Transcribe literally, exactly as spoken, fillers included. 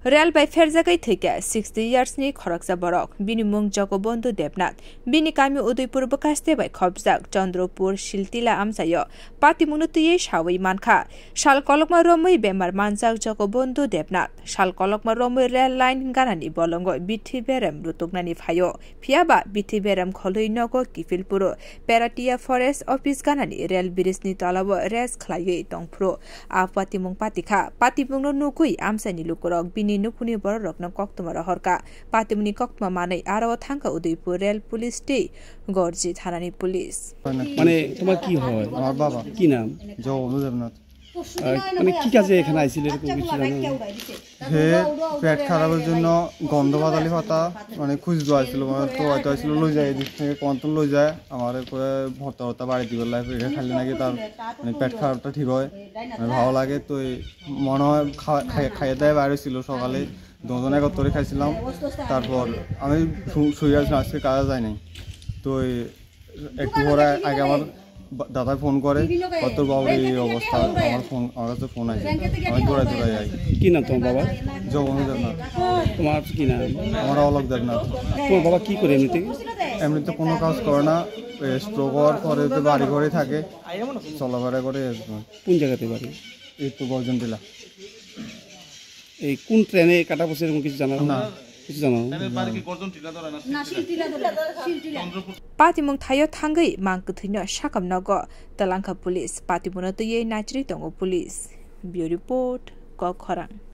Rel bai pherjagwi thwikha sixty years ni khoroksa borok. Bini mung Jogobondhu Debnath. Bini kami Udaipur bwkhaste bai khopjak Chandropur Siltila amchaio. Patimungno twiwi sawi mankha. Sal kolokma romwi bemar manjak Jogobondhu Debnath. Sal kolokma romwi rel line ganani bolongo bithi berem rutuknani phaio. Phiyaba bithi berem kholwi nogo kiphil phuru Peratia Forest Office ganani rel bridge ni tolao rest khlaiwi tongphuru a patimung patikha. Patimungno nugwi amchaini lukurok bini nukhungni bororokno koktwma rohorkha. Patimungni koktwma manwi aro thangkha Udaipur Rel Police tei Gorji thanani police. মানে তোমার কি হয়? আমার বাবা। কি নাম? জগবন্ধু দেবনাথ। আহ, মানে কি কাজে এখানে আইছিল এরকম কিছু জানো? হে পেট খারাপের জন্য গন্ধ বাদালি পাতা মানে খুঁজতে আসছিল, মানে তো হয়তো আসছিল লই যায়, এদিক থেকে কমন তো লই যায়, আমার করে ভর্তা ভর্তা বাড়ি দিবার লাগে, এটা খাইলে নাকি তার মানে পেট খারাপটা ঠিক হয়, মানে ভালো লাগে। তো এই মনে হয় খাওয়া- খাই- খাইয়ে দাইয়ে বাইরে ছিল সকালে, দুজন একত্রে খাইছিলাম। তারপর আমি শু- শুয়ে আছিলাম, আজকে কাজে যাইনি। তো এই একটু পরে আগে আমার বা- দাদায় ফোন করে, "তোর বাবুর এই অবস্থা।" আমার ফোন, আমার কাছে ফোন আছে, আমি দৌড়ায় দৌড়ায় যাই। কি নাম তোমার বাবা? জগমোহন দেবনাথ। তোমার কি নাম? আমার অলক দেবনাথ। তোমার বাবা কি করে এমনিতে? এমনিতে কোনো কাজ করে না, স্ট্রোক হওয়ার পরে তো বাড়ি ঘরে থাকে, চলাফেরা করে এরকম। কোন জায়গাতে বাড়ি? এই তো গর্জন টিলা। এই কোন ট্রেনে কাটা পড়ছে এরকম কিছু জানা? না। কিছু জানা? Patimung thaio thangwi mang kwthwino sakam nogo twlangkha police. Patimungno twiwi naichirwi tongo police. Bureau Report, Kokkhorang.